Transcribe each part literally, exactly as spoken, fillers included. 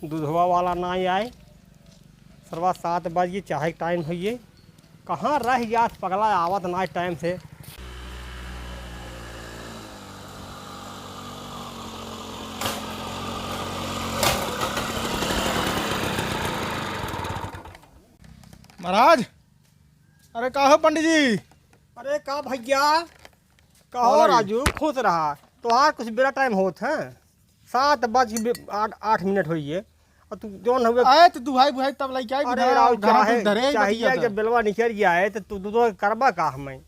दूधवा वाला नाहीं आए, सरवा सात बज गई, चाहे टाइम होइए। कहाँ रह गया पगला, आवत नाहीं टाइम से। महाराज, अरे का हो पंडित जी? अरे का भैया, का हो अरे। राजू, खुश रहा। तोहार कुछ बेरा टाइम होत है, सात बज के बे-, आठ, आठ मिनट होइए, और तू जौन हुए। आए तो दुहाई बुहाई तब लइके आई, अरे बिना राव, घर में चाहे, कुछ धरे ही चाहिए बतिया जब था। बेलवा निकल गया है, तो तू दूध करबा का हमें?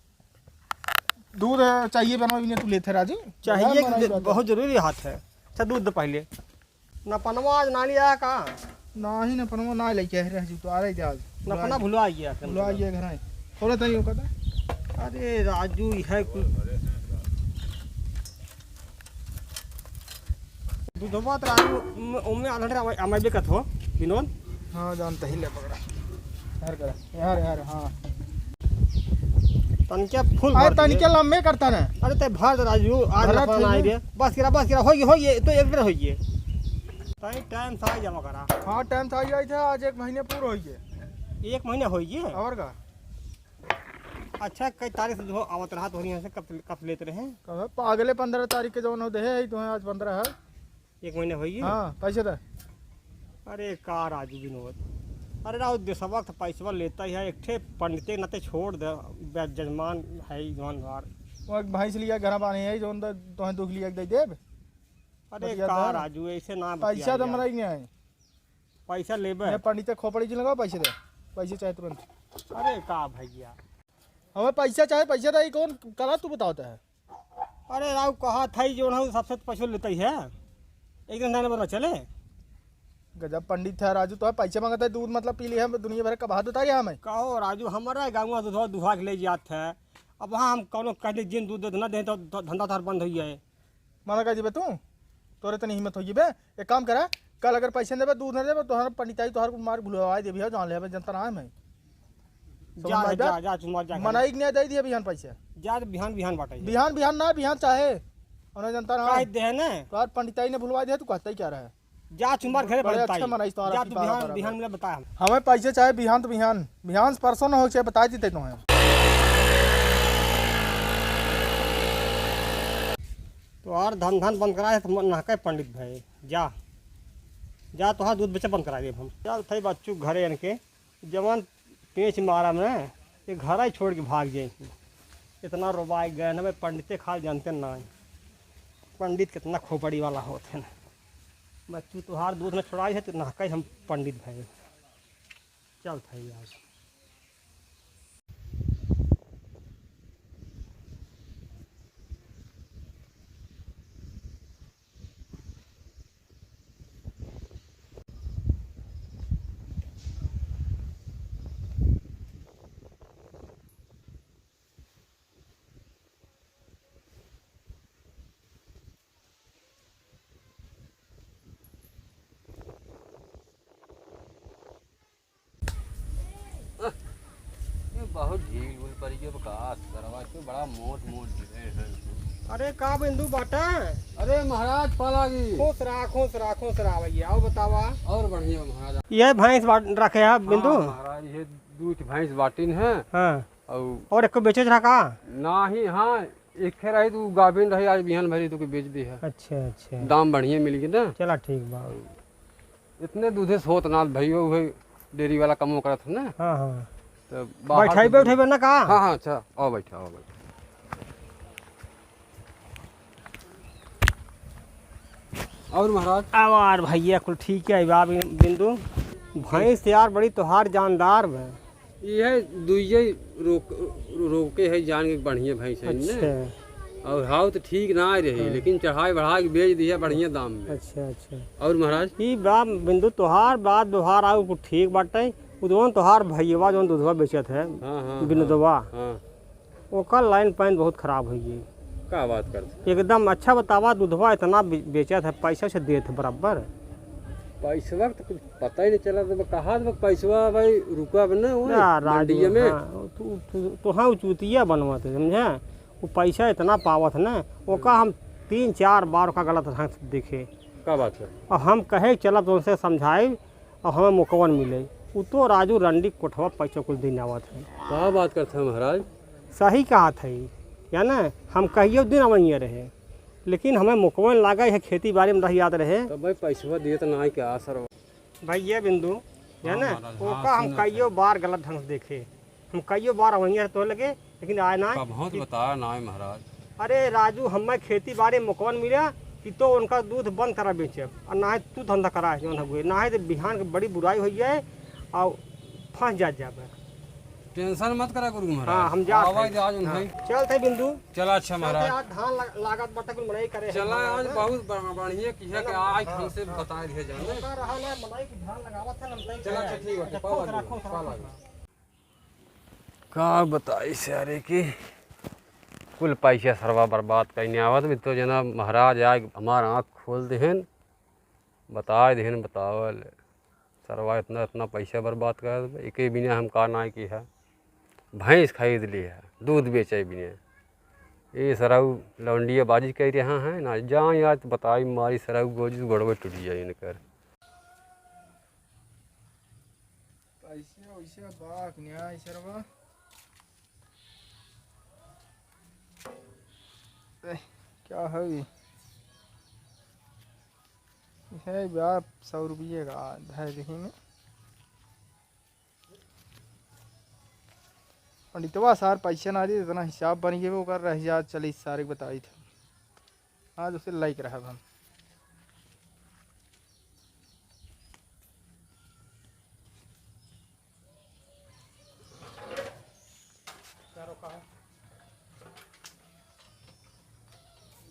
दूध चाहिए बनवा, इन्हें तू लेते राजू। चाहिए बड़ा कि मराई दे-, बात है। बहुत जरूरी हाथ है। अच्छा, दूध दे पहले। नपनवा आज ना लिया का? नाही, नपनवा ना लेके आए रह जू, तो आ रही जा आज। नपना भुला गया, भुला गया घर है। थोड़ा तनी ओका था। अरे राजू, यह कुल दूधवा तो राजू, ओमे आधा लीटर अमाइबे कत हो, विनोद। हाँ, जानता ही ले पकड़ा। यार करा, यार, यार, हाँ। तनके फुल अरे, भर दिए। तनके लम्बे करता ना। अरे, ते भर दे राजू, आज भरत नपना है आई ये। रे। बस करा, बस करा, होइए, होइए, तो एक बेर होइए। तई टाइम से आ जावा करा। हाँ, टाइम से आ जाई था, आज एक महीने पूरा होइए। एक महीने होइए? और का? अच्छा, कई तारीख से जो आवत रहा तोहरी यहाँ से, कब, कब लेत रहे? कब है? अगले पन्द्रह तारीख के जौन हो दे है, तो आज पन्द्रह है। एक महीना होइए? हाँ, पैसे दे। अरे का राजू विनोद, अरे राव देशवा के पैसवा लेता ही है, एक ठे पंडिते नाते छोड़ दे, बे-, जजमान है जौन बार। वो एक भैंस लिया घर बाने है, जौन दे, तोहे दुख लिया के दे देब। अरे बतिया का दे। राजू, ऐसे ना पैसा बतिया तो यार। मराई नहीं है। पैसा लेबे? मैं पंडित के खोपड़ी जी लगाओ, पैसे दे, पैसे चाहे तुरंत। अरे का भैया? हमें पैसा चाहे, पैसा दे, कौन कला तू बतावता है? अरे राव, कहा था ही जो ना सबसे पैसा लेता ही है, एक दिन जाने बदला चले। गजब पंडित है राजू, तो पैसे मांगता है, दूध मतलब पी लिया, दुनिया भर का बात बता रहा हमें। कहो राजू, हमारा गाँव दूधवा दुहा के ले जात है, अब वहाँ हम कौनो कह दे जिन दूध दे ना दे तो ध-, धंधा तार बंद हो जाए। माना का जीबे तू? तोरे तनी हिम्मत हो जीबे? एक काम करा, कल अगर पैसे न देबे, दूध न देबे, तोहर पंडिताई तोहर कुल मार भुलवाए देबी, जान लेबे, जनता ना है मैं। समझ जा, में आइबे? जा, जा, चुमार जा, मनाई के नहीं दे दिए बिहान पैसे। जा, बिहान, बिहान बाटे। बिहान, बिहान ना, बिहान चाहे। उन्हें जनता ना कह है। दे है ना। तोहर पंडिताई ने भुलवाए दे, तू कहता ही क्या रहा है? जा, चुमार घरे बड़े पंडिताई। अच्छा मनाई तोहर जा, आपकी तू बारह बिहान, बारह बिहान बजे। मिले बताए हम। हमें पैसे चाहे बिहान तो बिहान, बिहान से परसों न हो चाहे बता देते तुम्हें। तोहार धन धन बंद कराए तो मन नहके पंडित भाई। जा, जा, तोहार दूध बेचे बंद करा देब हम। चल थे बच्चू घरे इनके, जवन पेंच मारा में, ये घर ही छोड़ के भाग जाए। इतना रोबाई गए ना, मैं पंडिते खाल जानते ना। पंडित कितना खोपड़ी वाला होते हैं। बच्चू तोहार दूध न छोड़ाई है, तो नहके हम पंडित भाई। चल भाई आज। ये बहुत ढील उल पड़ी गई, अब का करवा के बड़ा मोट मोट ढीले हैं। अरे का बिंदु बाटा? अरे महाराज पालागी। खुश रहा, खुश रहा, खुश रहा भैया। और बतावा? और बढ़िया महाराज। ये भैंस बाट-, रखे हैं बिंदु? हाँ महाराज, ये दू ठे भैंस बाटिन है। हाँ। और और एक को बेचे रहा का? नाही, हाँ, एक रही तो गाभिन रही, आज बिहान भरी तो के बेच दी है। अच्छा, अच्छा। दाम बढ़िया मिल गया ना। चला ठीक बा। इतने दूधे से होत ना भैया, वही डेयरी वाला कमो करत है ना। हाँ, हाँ। तो बाहर बैठाई, से बैठाई ना का? हाँ, हाँ, अच्छा, आओ बैठा, आओ बैठा। और महाराज? आवार भैया, कुल ठीक है बा बिंदु। भैंस यार बड़ी तोहार जानदार बा। ये दुइये रोक, रोके है जान के बढ़िया भैंस है ने। अच्छा। और हाउ तो ठीक ना रही, हाँ। लेकिन चढ़ाई बढ़ा के बेच दिया बढ़िया दाम में। अच्छा, अच्छा। और महाराज? ई बा बिंदु तोहार बात व्यवहार आउ कुल ठीक बाटे। उ जौन तोहार भैया जौन दूधवा बेचत है, हाँ, हाँ, बिनोदवा। हाँ। ओकर लाइन पाइन बहुत खराब होइ गई। का बात करत? एकदम अच्छा बतावा, दूधवा इतना बे-, बेचत है, पैसा से देत है बराबर। पैसवा के तो कुछ पता ही नहीं चला, तो कहा तो पैसवा भाई रुका बा ना, वही ना, राजू, मंडिया में। हाँ, तू, तू, तू हाँ, उ चूतिया बनवत है, समझा? वो पैसा इतना पावत है ना, ओका हम तीन चार बार ओका गलत ढंग से देखे। का बात है? और हम कहे चलब तो उनसे समझाई और हमें मुकवन मिले। उ तो राजू रंडी कोठवा पैसा कुछ दिन आवत है। का बात करत है महाराज? सही कहत है, या ना? हम कहियो दिन अवैया रहे, लेकिन हमें मुकवन लागे है, खेती बाड़ी में रह याद रहे। तो भाई पैसवा दिए तो ना क्या सर? भाई ये बिंदु, या हाँ ना? महाराज, ओका हाँ, हम सुनो कहियो सर। बार गलत ढंग से देखे, हम कइयो बार वहीं तो लगे, लेकिन आए ना। कबहुँ तो कि बताया ना है महाराज। अरे राजू, हमें खेती बाड़ी में मुकवन मिला कि तो उनका दूध बंद करा बेचे, और ना है तू धंधा करा जौन हगुए, ना है तो बिहान के बड़ी बुराई हो जाए और फंस जात जाबे। टेंशन मत करा गुरु महाराज। हाँ, हम जात आवा है। जा आज हाँ। उन्हें। चल थे बिंदु। चला अच्छा चल थे महाराज। आज धान लग-, लागत बाटे कुल मनई करे है चला महाराज आज ना। बहुत बढ़-, बढ़िया की है है कि ना? आज हाँ, हमसे हाँ। बता दिया जाने। ओका रहा ना, मनई की धान लगावत है ना, हम तय चला करे। अच्छा ठीक बाटे, अच्छा, पाला खुश रहा, जी, खुश रहा, पाला खुश जी। रहा। का बताई सारे के कुल पैसा सरवा बर्बाद कइने आवत में तो जना महाराज आए हमार आँख खोल देहन, बताए देहन, बतावल सरवा इतना, इतना पैसा बर्बाद कर देबे। एके बिना हम का नाई की है, भैंस खरीद ली है, दूध बेचे बिना। ये सरऊ लौंडिया बाजी कह रहा है ना, जाए आज तो बताई मारी सरऊ गोजी गोड़वे टूट जाए इनकर। पैसे वैसे बा कि नहीं आई सरवा? ए, क्या है ये? है बा सौ रुपये का धर रही में। पंडितवा सार पैसे ना दे, इतना हिसाब बन गए, वो कर रही जा, चल इस सारे के बताई थे। आज उसे लाइक रहा हम।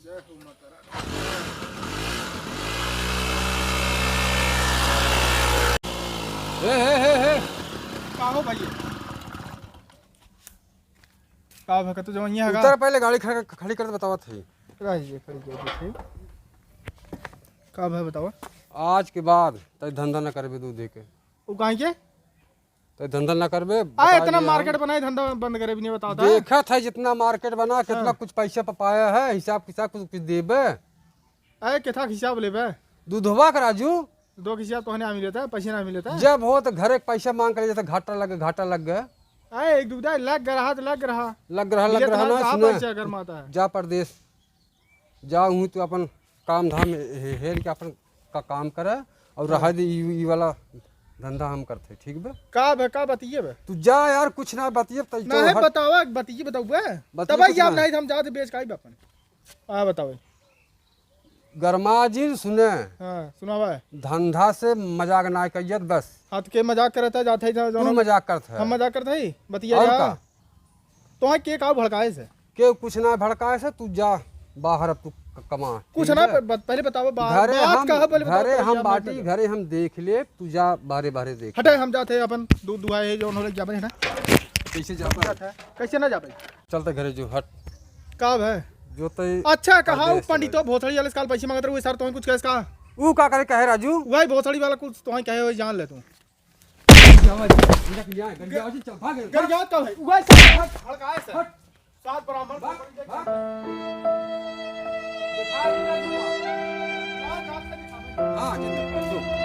जय हो माता रानी। हे, हे, हे, हे। का हो भैया? का भा, का तू जवन यहाँ उतर का? पहले गाड़ी खड़ा, खड़ी कर दे, बतावत है। रह जाइए, खड़ी कर दे, ठीक। का भा बतावा? आज के बाद तय धंधा न करबे दूध दे के। वो काहे के? तय धंधा न करबे, आ, बता इतना दिया मार्केट हम। बनाए, धंधा बंद करे भी नहीं बतावत है। देखत है जितना मार्केट बना, कितना हाँ। कुछ पैसा प-, पाया है, हिसाब किताब कुछ, कुछ देबे। अरे, कितना हिसाब लेबे? दूधवा के राजू। दो के हिसाब तोहने आ मिलता है, पैसे ना मिलता है। जब हो तो घरे के पैसा मांग के ले जाता, घाटा लग, घाटा लग गया। अरे, एक दुविधा लग रहा तो लग रहा। लग रहा, लग मिलत रहा ना, ना, कहाँ सुने। पैसा अगर माता है? जा परदेस, जा वहीं तू अपन काम धाम हे-, हेर के अपन का काम करे और हाँ। रहा दे ई, ई वाला धंधा हम करते, ठीक बे? का बे, का बतिये बे? तू जा यार, कुछ ना बतिये, तै तो नहीं हट। बतावा, बतिये बताऊ बे। बतिये तब कुछ यार ना। नहीं, हम जाते बेच काई बे अपन। आ बतावे। गरमा जी सुने। हाँ, सुनावा। धंधा से मजाक ना कइयत बस। हाँ, तो के मजाक करत है, जात है, जा-, तू जौन मजाक करत है। हम मजाक करत है, बतिया और जा। का? तोहे के का भड़काए से? केहू कुछ ना भड़काए से, तू जा बाहर अब तू क-, कमा। कुछ ठीक ना, है? प-, ब-, पहले बतावा, बा-, घरे बात हम, कहा पहले बतावा, घरे पहले हम क्या बाटी, मतलब? घरे हम देख ले, तू जा बाहरे, बाहरे देख। हटे, हम जाते हैं अपन दू-, दुहाए है, जौन होले जाबे है ना। कैसे जाबे? कैसे ना जाबे? चलते घरे जो हट। का भे? जो तय अच्छा, कहा कर वो दे पंडितो सारे। भोसड़ी वाले साल पैसे मांगत रहे, सर, तो कुछ कैसे कहा? ऊ का करे कहे राजू? वही भोसड़ी वाला कुछ तो कहे हो, जान ले तू। जावा जी, इधर के जाए, गरिया जी, चल, भाग, भाग। गरिया तो है, वही सर, हट, हड़काए सर। हट। सात ब्राह्मण भाग, को भाग। दिखा दे राजू। हाँ, जान से दिखा दे। हाँ, चल, चल, चल।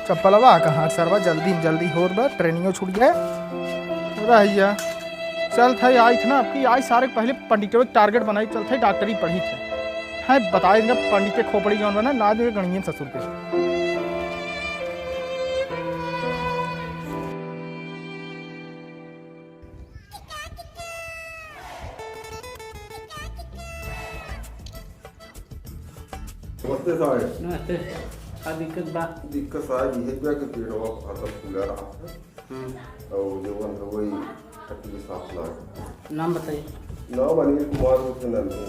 चप्पलवा कहाँ सरवा, जल्दी जल्दी होत बा, ट्रेनिंगो छूट गए। रह जा। चल थे, आई थे ना, आपकी आई सारे पहले पंडित के टारगेट बनाई, चल थे डॉक्टरी पढ़ी थे। हैं, बताए इनका पंडित के खोपड़ी जौन बना, ना जो गणियन ससुर के। नमस्ते साहब। नमस्ते। का दिक्कत बा? दिक्कत साहब ये है क्या कि पेटवा फाटल फूला रहा है। हम्म। और जवन है वही टट्टी के साफ लागे। नाम बताइए। नाम अनिल कुमार उर्फ नंदू।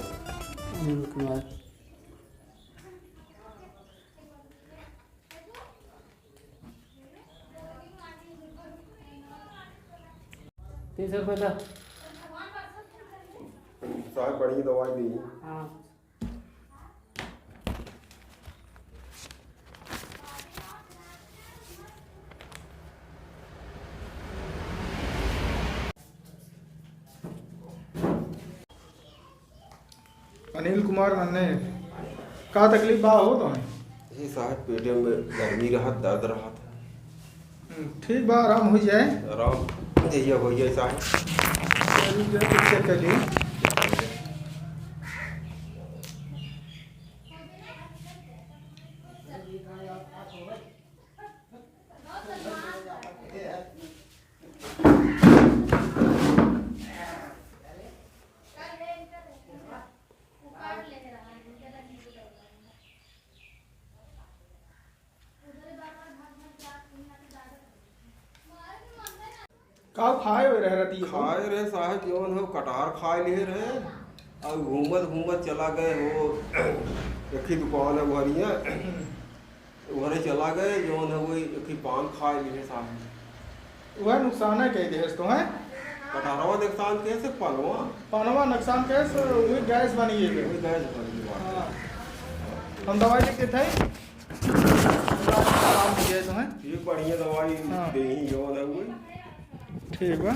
अनिल कुमार। तीन सौ रुपये दा। साहब, बढ़िया दवाई दी। हाँ। अनिल कुमार नन्हे, का तकलीफ बा हो तोहैं? जी साहब, पेटे में गर्मी रहत, दर्द रहत। हम्म, ठीक बा, आराम होइ जाए। आराम जहिया होइ जाए साहब। चलिए, चेक कर ली। का खाए हुए रह रहती है? खाए रहे साहब, जौन हो कटहर खाए लिए रहे, और घूमत घूमत चला गए हो, एक ही दुकान है उहरिया, उहरे चला गए, जौन है वही एक ही पान खाए लिए साहब। वह नुकसान है कह दे तो है। कटहरवा नुकसान कैसे, पानवा? पानवा नुकसान कैसे, वही गैस बनी है। वही गैस बनी है। हाँ। हम दवाई लिख देते हैं। आराम हो जाए तुम्हें। ये बढ़िया दवाई हाँ। दे ही जो है वो। ठीक बा।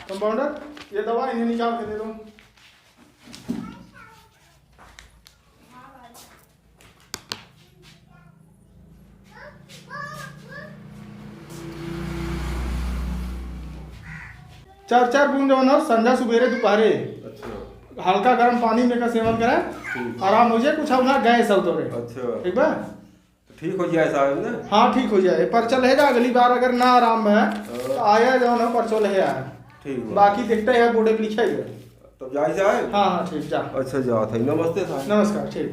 कंपाउंडर, ये दवा इन्हें निकाल के दे दो। चार चार बूंद जौन हो, संझा, सुबेरे, दुपहरे। अच्छा। हल्का गरम पानी में का सेवन करा, ठीक। आराम हो जाए, कुछ अब ना गैस हो तो रे। अच्छा। ठीक बा? तो ठीक हो जाए साहब ना? हाँ, ठीक हो जाए। पर्चा ले जा, अगली बार अगर ना आराम है, हाँ। तो आया जौन हो, पर्चा ले आया। ठीक बा। बाकी देखते हैं, बोर्डे पे लिखा ही है। तब जाए साहब? हाँ, हाँ, ठीक, जा। अच्छा, जात है। नमस्ते साहब। नमस्कार, ठीक।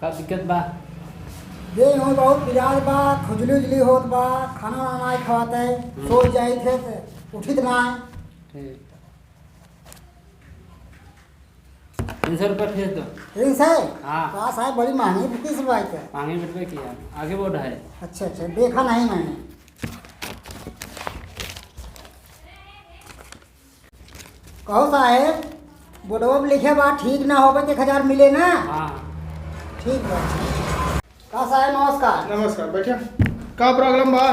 का दिक्कत बा? देह में बहुत पिरात बा, खुजली उजली होत बा, खाना वाना नाई खावत है, हम्म। सो जाइत है तो उठित नाई। ठीक। तीन सौ रुपया फीस दो। तीन सौ? हाँ। का साहब, बड़ी महंगी फीस बा इधर। महंगी बिटवे की है, आगे बोर्ड है। अच्छा, अच्छा, देखा नहीं मैंने। कहो साहेब, बोर्डवा पे लिखे बा, ठीक ना होबे तो एक हजार मिले ना? हाँ। ठीक बा। का साहेब, नमस्कार। नमस्कार, बैठे। का problem बा?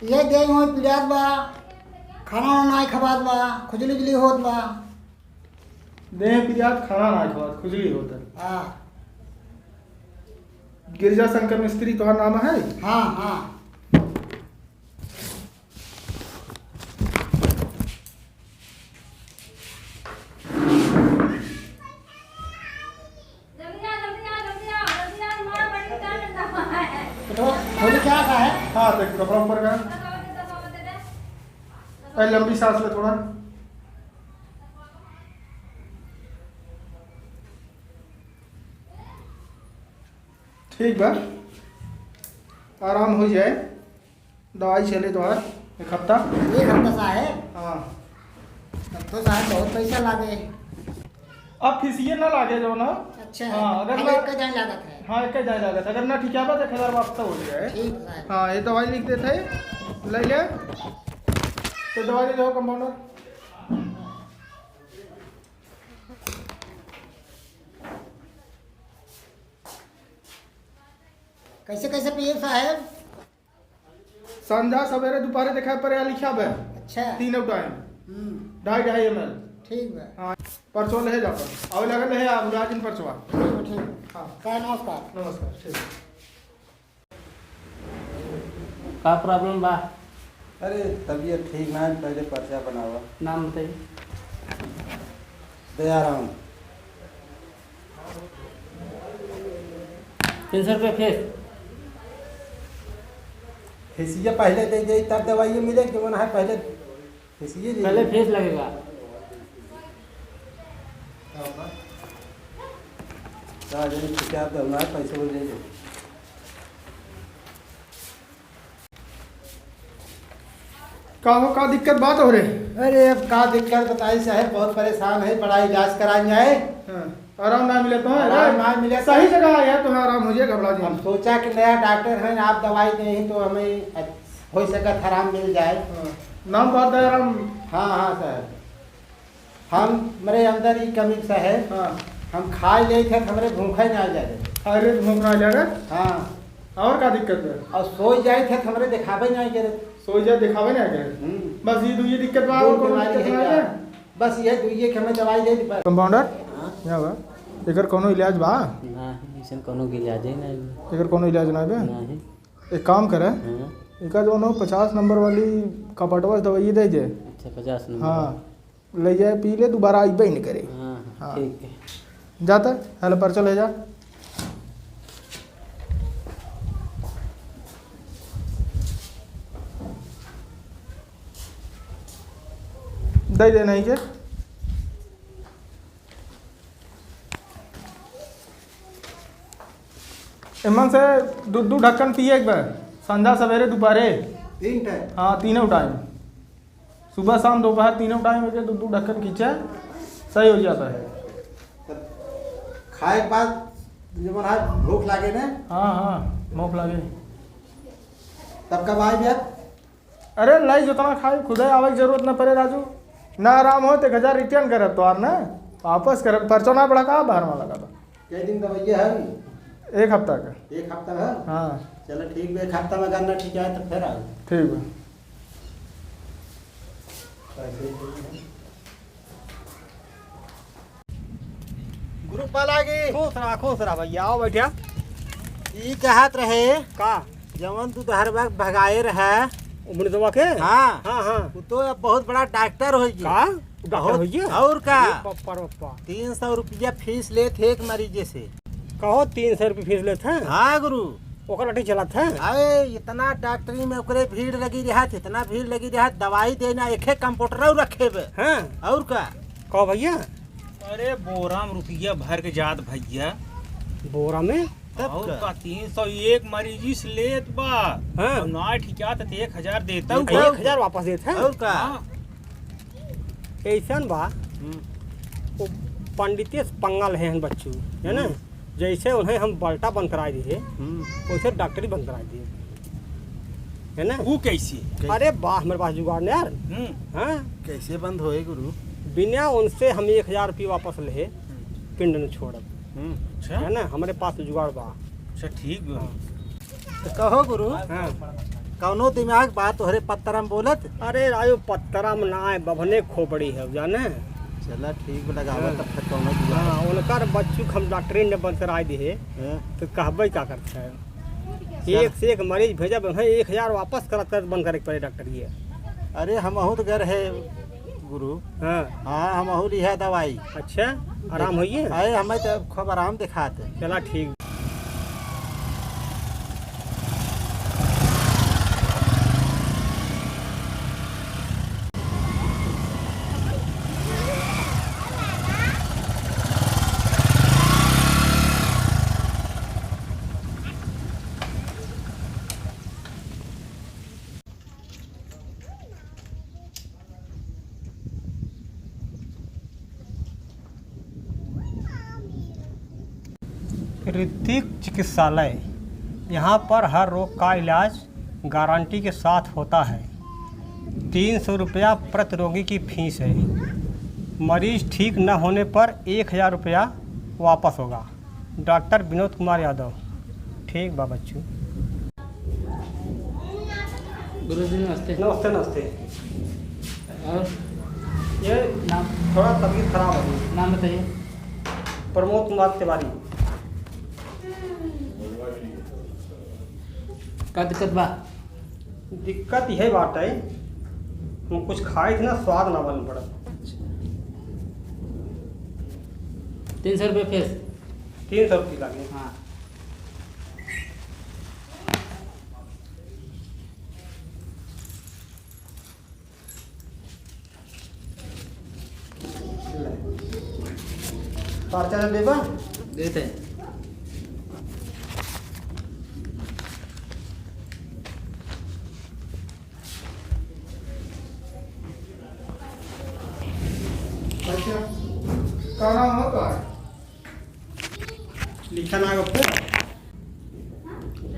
ये देह में पिरात बा, खाना वाना नाई खबात बा, खुजली उजली होत बा। देह पिरात, खाना नाई खबात, खुजली होत है। हाँ। गिरजा शंकर मिस्त्री तोहार नाम है? हाँ, हाँ। जल्दी आ, जल्दी आ, जल्दी आ, जल्दी आ, हमारा बड़ी का डंडा है। तो थोड़ी क्या का है? हाँ, देख, कपड़ा ऊपर कर। अरे, लंबी सांस ले थोड़ा। ठीक बा, आराम हो जाए। दवाई चले तोहार एक हफ्ता। एक हफ्ता साहेब? हाँ। तब तो साहेब बहुत पैसा लागे। अब फीसिए ना लागे जौन हो। अच्छा। हाँ, अगर खाली ना एक जाए लागत है। हाँ, एक जाए लागत है। अगर ना ठीक है, तो एक हजार वापस हो जाए। ठीक साहेब। हाँ, ये दवाई लिख देते हैं, ले ले। तो दवाई ले जाओ कंपाउंडर। कैसे, कैसे पिए साहेब? संझा, सवेरे, दुपहरे देखाए पड़े, लिखा बे। अच्छा। तीनों टाइम। हम्म। ढाई, ढाई एम एल। ठीक बा। हाँ, परसों ले जा पर। आवे लगल है, आप उड़ा दिन परसों। ठीक बा, ठीक बा। हाँ। का नमस्कार। नमस्कार, ठीक। का problem बा? अरे, तबीयत ठीक ना है, पहले पर्चा बनावा। नाम बताइए। दयाराम। तीन सौ रुपया फीस। फीसिया पहले दे दे, तब दवाई मिले, कि वो ना है, पहले फीसिया दे पहले दे। फीस लगेगा। का जनी शिकायत दे, ना है, पैसे वो ले ले। का हो, का दिक्कत बात हो रे? अरे, अब का दिक्कत बताई साहेब, बहुत परेशान है, बड़ा इलाज कराए जाए। हाँ। आराम ना मिले तो है, आराम ना मिले तो सही जगह आया तो है, आराम हो जाए, घबरा जी। हम सोचा कि नया डॉक्टर हैं, आप दवाई दें तो हमें हो सकत आराम मिल जाए। हाँ। नाम बात दयाराम। हाँ, हाँ सर, हमरे अंदर ई कमी सा है। हाँ। हम खाए लेत है, हमरे भूखा ही ना जाए। खाए लेत भूख ना जाए। हाँ। और का दिक्कत है? और सोई जाए थे, हमरे दिखावे ना करे। सोई जाए, दिखावे ना करे। हम्म। बस ये दुइये दिक्कत बा, दो और कोनो बीमारी दिक्कत है ना क्या? है? बस ये दुइये के हमें दवाई दे दी बस। कंपाउंडर? हाँ। क्या बा? एकर कोनो इलाज बा? नाही, ऐसन कोनो इलाज ही नाही बा। एकर कोनो इलाज ना बे? नाही। एक काम करे, हाँ। एकर जौन हो पचास नंबर वाली कपटवा से दवाई दे दे। अच्छा, पचास नंबर। हाँ। ले जाए, पी ले, दोबारा अइबे न करे। हाँ, हाँ, हाँ। ठीक है। जाता, हेलो, पर्चा ले जा। दे दे नहीं के। एमन से दू, दू ढक्कन पिए एक बार, संझा, सवेरे, दोपहरे। तीन टाइम? हाँ, तीनों टाइम। सुबह, शाम, दोपहर तीनों टाइम एके दू, दू ढक्कन खींचे, सही हो जाता है। तब खाए के बाद जब है भूख लागे ना? हाँ, हाँ, भूख लागे। तब कब आए भैया? अरे, लाई जितना खाए, खुदे आवे के जरूरत न पड़े, राजू। ना आराम हो तो एक हजार रिटर्न करब तोहार ना, वापस करब। पर्चा ना पड़ा का बाहर में लगा था। कै दिन दवाइया है? एक हफ्ता का। एक हफ्ता है? हाँ। चलो ठीक बा, एक हफ्ता में अगर ना ठीक आए तो फिर आओ। ठीक बा। गुरु पालागी। खुश रहा, खुश रहा भैया, आओ बैठा। ई कहत रहे का? जवन तू दहरवा भगाए रहे। उमरिदवा के? हाँ। हाँ, हाँ। वो तो अब बहुत बड़ा डॉक्टर हो गया। का? डॉक्टर बहुत, हो गया? और का? अरे पप्पा रे पप्पा। तीन सौ रुपया फीस लेत है एक मरीजे से। कहो, तीन सौ रुपया फीस लेत है? हाँ गुरु। ओकर लट्ठी चलत है? अरे, इतना डॉक्टरी में ओकरे भीड़ लगी रहत, इतना भीड़ लगी रहत, दवाई देना, एके कंपाउंडर रखे बे। हाँ। और का? कहो भैया। अरे, बोरा में रुपया भर के जात भैया। बोरा में? तब और का? का, तीन सौ एक मरीजी से लेत बा। हाँ। और ना ठीक आत तो एक हजार देता हूँ। एक हजार वापस देत है? और का? हाँ। ऐसन बा, हम्म। वो पंडिते से पंगा ले हैं बच्चू, है ना? हम्म। जैसे उन्हें हम बल्टा बंद कराई दिए, हम्म। वैसे डॉक्टरी बंद कराई दिए, है ना? वो कैसे? अरे बा, हमारे पास जुगाड़ नहीं यार। हम्म। हाँ। कैसे बंद होए गुरु? बिना उनसे हम एक हजार रुपये वापस ले, हम्म। पिंड न छोड़ब। हम्म। अच्छा। है ना? हमारे पास जुगाड़ बा। अच्छा, ठीक बा। हाँ। तो कहो गुरु, हाँ। कौनो दिमाग बा तोहरे पत्तरा में बोलत? अरे राजू, पत्तरा में ना आए, बभने खोपड़ी है, जाने? चला ठीक बा, लगावा हाँ। तब फिर कौनो दिमाग। हाँ, उनकर बच्चू हम डॉक्टरी ने बंद कराई दिए, हाँ। तो कहबे का करते हैं? चल। एक से एक मरीज भेजब, उन्हें एक हजार वापस करत करत बंद करे के पड़े डॉक्टर ये। अरे हमहू तो गए रहे गुरु। हाँ। हाँ, हमहू लिहा दवाई। अच्छा, आराम होइए? अरे हमें तो खूब आराम दिखाते। चला ठीक। ऋतिक चिकित्सालय, यहाँ पर हर रोग का इलाज गारंटी के साथ होता है। तीन सौ रुपया प्रति रोगी की फीस है। मरीज ठीक न होने पर एक हजार रुपया वापस होगा। डॉक्टर विनोद कुमार यादव। ठीक बा बच्चू। गुरुजी नमस्ते। नमस्ते, नमस्ते। और? ये नाम? थोड़ा तबीयत खराब है। नाम बताइए। प्रमोद कुमार तिवारी। का दिक्कत बा? दिक्कत यह बात है, हम कुछ खाए थे ना, स्वाद ना बन पड़ा। तीन सौ रुपये फीस। तीन सौ रुपये लगे। हाँ। पर्चा लेबा? देते हैं। अच्छा, का नाम हो तोहार?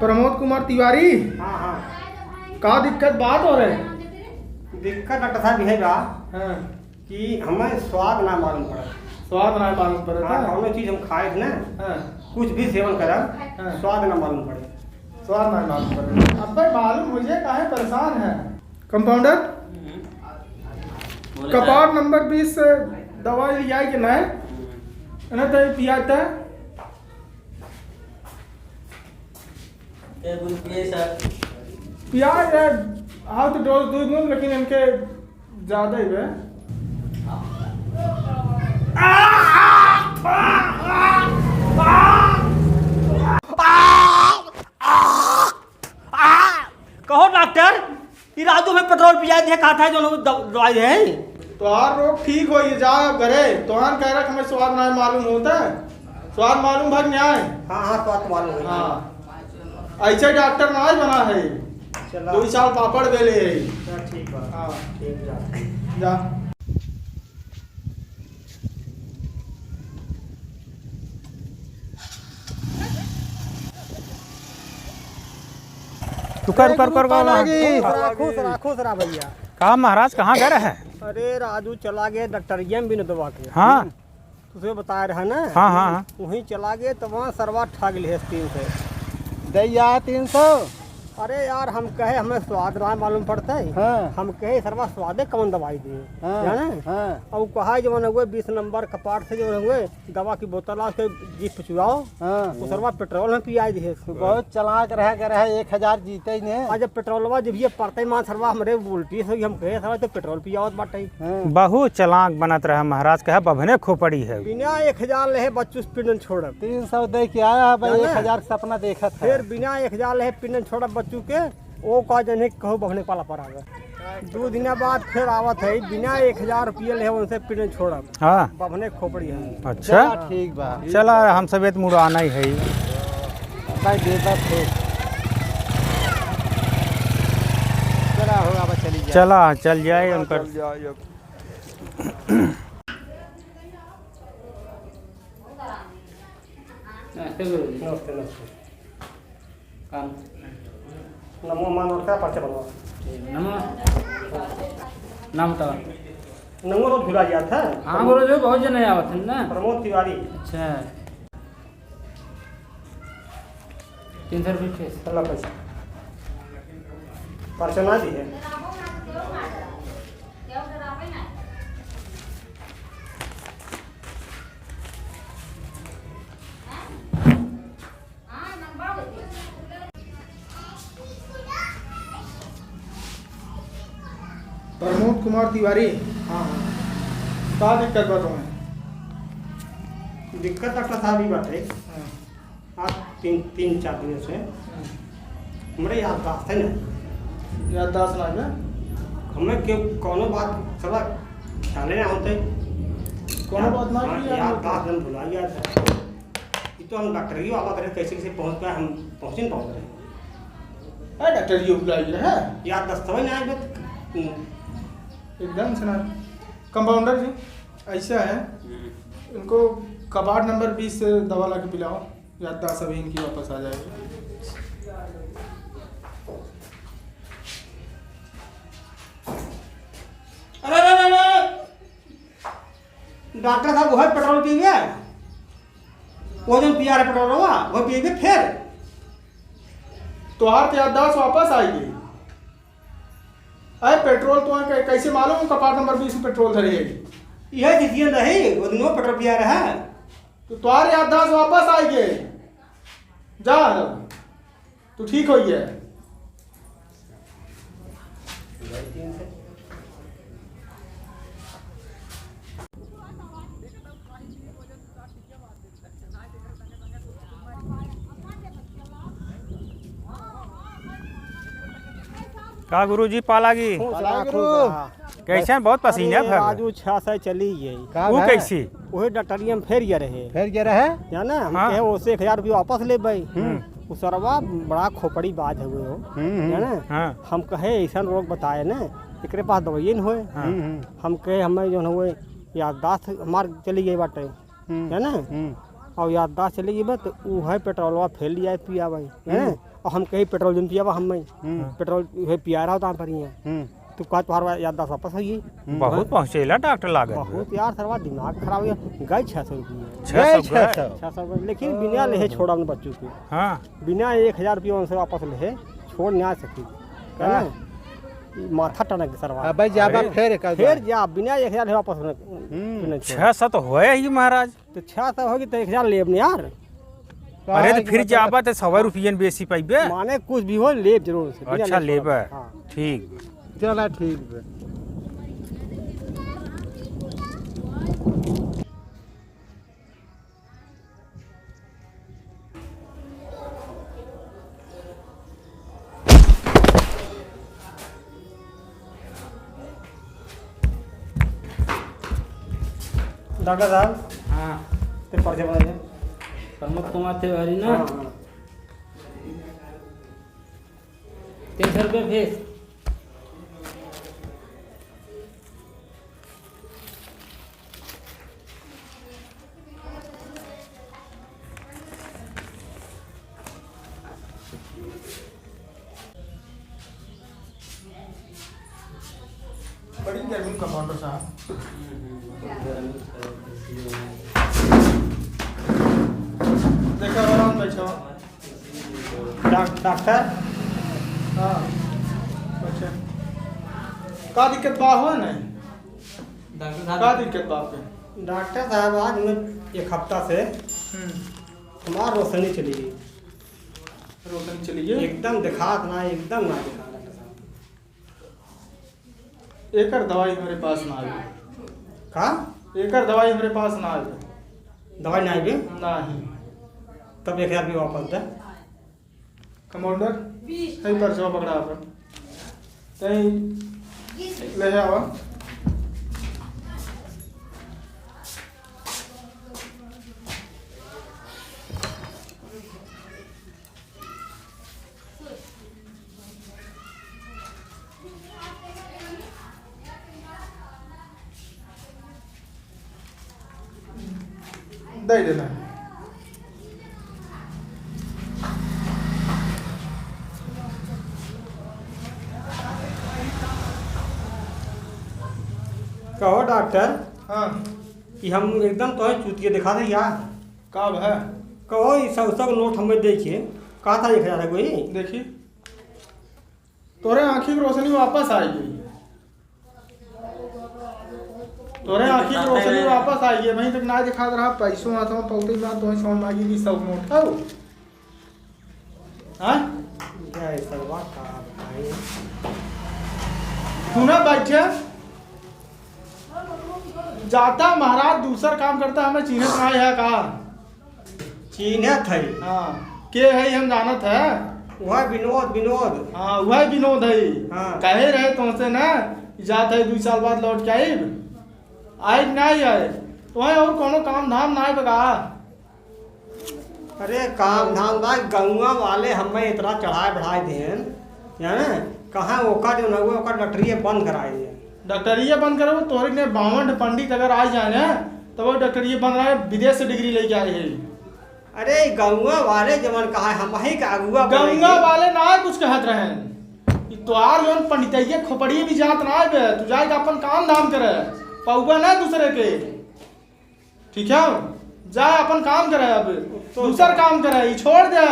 प्रमोद कुमार तिवारी। हाँ, हाँ। का दिक्कत बात हो रहे? दिक्कत डॉक्टर साहब यही बा हाँ। कि हमें स्वाद ना मालूम पड़े। स्वाद ना मालूम पड़े हाँ, था? कौनो चीज हम खाए थे ना, हाँ। कुछ भी सेवन करब, हाँ। स्वाद ना मालूम पड़े। स्वाद ना मालूम पड़े। अबे मालूम मुझे काहे परेशान है? कंपाउंडर, बोले कपाट सर। नंबर बीस से दवाई ले आई कि नहीं? हम्म। इन्हें तो पिया था। ये बोल पिए सर। पिया यार, हाँ तो डोज दो दूँ, लेकिन इनके ज्यादा ही है। कहो डॉक्टर, ई राजू में पेट्रोल पिया दिया, कहा था जो लोग दव-, दवाई है। तोहार रोग ठीक होई, जा अब घरे। तोहार कह रहा हमें स्वाद ना मालूम होता है। स्वाद मालूम भर न्याय। हाँ, हाँ, स्वाद मालूम है। हाँ। ऐसे डॉक्टर ना बना है। चला। दो साल पापड़ बेले है। चला, ठीक बा। हाँ। ठीक जा। जा। रुका, रुका, रुका, रुका, रुका। खुश रहा, खुश रहा, खुश रहा भैया। का महाराज, कहाँ गए रहे? अरे राजू चला गए डॉक्टरिया में बिन दवा के। हाँ। तुझे बताया रहा ना? हाँ, हाँ, हाँ। वहीं चला गए तो वहाँ सरवा ठग ले तीन सौ। दैया तीन सौ। अरे यार, हम कहे हमें स्वाद ना मालूम पड़ता है। हाँ। हम कहे सरवा स्वादे कौन दवाई दिए, हाँ, जाने? हाँ। और कहा जो मन हुए बीस नंबर कपाट से जो हुए दवा की बोतल आ के जीप पे चुआओ, हाँ। वो सरवा पेट्रोल में पियाई दिए। तो बहुत चालाक रहा, के रहा, एक हजार जीते ही ने। और जब पेट्रोलवा जब ये पड़ते मान सरवा हमरे उल्टी से हम कहे सरवा तो पेट्रोल पियावत बाटे। हाँ। बहुत चालाक बनत रहा महाराज, कहा बभने खोपड़ी है। बिना एक हजार लेहे बच्चू से पिंड छोड़ब। तीन सौ दे के आया है भाई, जाना? एक हजार के सपना देखत है। फिर बिना एक हजार लेहे पिंड छोड़ब बच्चू के, वो का जने कहू बभने पाला पर आवे। दो दिना बाद फिर आवत है, बिना एक हजार रुपये लेहे उनसे पिंड छोड़ब। हाँ। बभने खोपड़ी है। अच्छा। चला, ठीक बा। चला, हम सब एक मुड़ाना ही है। भाई, दे दे, ठीक। चला, हो, अब चली जाए। चला, चल जाए, चला, उनकर चल जाए, अब। नमस्ते, गुरु जी। नमस्ते, नमस्ते। काम। नमो मान और का पर्चा बनवा? नमो। नाम बताओ। नमो तो भुला गया था। हाँ, गुरु जी, बहुत जने आवत हैं ना। प्रमोद तिवारी। अच्छा। तीन सौ रुपये फीस। चला पैसा। पर्चा ना दी है। प्रमोद कुमार तिवारी। हाँ, हाँ। का दिक्कत बा तुम्हें? दिक्कत डॉक्टर साहब ई बाटे। हाँ। आज तीन, तीन चार दिन से हाँ। हमरे याददाश्त है ना। याददाश्त ना है? हमें केहू कौनो बात साला ख्याले ना होते। कौनो बात ना हाँ, की याद याददाश्त हम भुला गया था। ये तो हम डॉक्टर ही वाला रहे, कैसे कैसे पहुँच पाए, हम पहुँच नहीं पाते रहे। अरे डॉक्टर जी भुला गया है। याददाश्त ना आए बत-, हम्म। एकदम से ना। कंपाउंडर जी, ऐसा है, हम्म। इनको कबाड़ नंबर बीस से दवा ला के पिलाओ। याददाश्त अभी इनकी वापस आ जाएगी। अरे, अरे, अरे, अरे। डॉक्टर साहब, वही पेट्रोल पी गया? वो जो पिया रहे पेट्रोल हुआ, वो पी गए फिर? तोहार तो याददाश्त वापस आएगी। अरे, पेट्रोल तो कै-, कैसे मालूम कपाट नंबर बीस में पेट्रोल धरे है? यह चीज नहीं, वो दिन वो पेट्रोल पिया रहा। तो तोहार याददाश्त वापस आएगी। जा, तू ठीक हो गया। का गुरुजी, पालागी? खुश रहा, खुश रहा। कैसन? बहुत पसीना अरे, भर। राजू छह सौ चली गई। का वो भा? कैसी? वही डॉक्टरिया में फेर गया रहे। फेर गया रहे? जाना? हम हाँ। कहे, "ओसे एक हजार रुपया वापस ले भाई।" हम्म। उ सरवा बड़ा खोपड़ी बाज हुए हो। हम्म, हम्म। जाना? हाँ। हम कहे, "ऐसन रोग बताए ना, एकरे पास दवाइये न होए।" हाँ। हम्म, हम्म। हम कहे, "हमें जो न हुए, याददाश्त हमार चली गई बाटे।" हम्म। जाना? हम्म। और याददाश्त चली गई बा, तो ऊ है पेट्रोलवा फेर लिया है पिया भाई, हैं? हम्म। और हम कहीं पेट्रोल जिन पिया बा, हम नहीं। हम्म। पेट्रोल है पिया रहा होता पर ही है। हम्म। तो का तुम्हारा याददाश्त वापस होई? हम्म। बहुत पहुँचेला डॉक्टर लागत बा। बहुत यार, सरवा दिमाग खराब हो गया। गए छः सौ रुपये। छः सौ गए? छः सौ। छः सौ गए, लेकिन बिना लेहे छोड़ा हमने बच्चों को। हाँ। बिना एक हजार रुपये उनसे वापस लेहे छोड़ नहीं आ सकी। है ना? हाँ। माथा टनक सरवा। अबे जाबा अरे। फेर एक बार। फेर जा, बिना एक हजार लेहे वापस नहीं, हम्म। नहीं छोड़ा। छः सौ तो होए ही महाराज। तो छः सौ होगी तो एक हजार लेब न यार। अरे, तो फिर जाबा तो सौ रुपयन बेसी पाइबे। माने कुछ भी हो, लेब जरूर से, बिना अच्छा, लेब। हाँ। ठीक। चला, ठीक बे। डॉक्टर साहब। हाँ। ते पर्चा बना दे। प्रमोद कुमार तिवारी ना? हाँ, हाँ। तीन सौ रुपये फीस। बड़ी गर्मी कंपाउंडर साहब। देखा, आराम बैठा। Doc-, doctor? हाँ, अच्छा। का दिक्कत बा हो ना? डॉक्टर साहब। का दिक्कत बा आपके? डॉक्टर साहब, आज मैं एक हफ्ता से हम्म। हमार रोशनी चली गई। रोशनी चली गई? एकदम दिखात ना, एकदम ना दिखा डॉक्टर साहब। एकर दवाई हमरे पास ना आवे। का? एकर दवाई हमरे पास ना आवे। दवाई ना आवे? नाही। तब एक हजार रुपये वापस दे। कंपाउंडर, है पर्चवा पकड़ा आपन। तई ले आवा। दे देना। कहो डॉक्टर। हाँ। कि हम एकदम तोहे चूतिया दिखा दे यार। का भा? कहो, ई सब, सब नोट हमें देखिए। कहा था एक हजार है कोई? देखी। तोरे आँखी की रोशनी वापस आई गई। तोरे आँखी की रोशनी वापस आई है। वहीं तक ना दिखात रहा, पैसों हाथों पौते में तोहे समझ में आई कि सब नोट है वो। हाँ? क्या है सरवा का भाई? सुना बच्चा, जाता महाराज दूसर काम करता, हमें चीन्हत नाहीं है का? चीन्हत है। हाँ, के है हम जानत है। वह विनोद, विनोद। हाँ, वह विनोद है। हाँ। कहे रहे तुमसे ना, जात है दुइ साल बाद लौट के आइब। आइब नाहीं आए। तो है और कोनो काम धाम नाहीं बा का? अरे काम धाम बा, गौवा वाले हमें इतना चढ़ाए बढ़ाए देन, जाने? कहाँ ओका जो नौवे ओका डॉक्टरिये बंद कराए दिए। डॉक्टरिये बंद करो, तोहरे ने बावन पंडित अगर आ जाए ना, तो वो डॉक्टरिये बंद रहा है, विदेश से डिग्री लेके आए हैं। अरे गौवा वाले जवन कहा हम ही का अगुआ बनेगी। गौवा वाले ना कुछ कहत रहे। ई तोहार जवन पंडितैया खोपड़िये भी जात ना आवे, तू जाए के अपन काम धाम करे, पौबा ना दूसरे के। ठीक है, जा अपन काम करे, अब तो दूसर काम करे, ई छोड़ दे।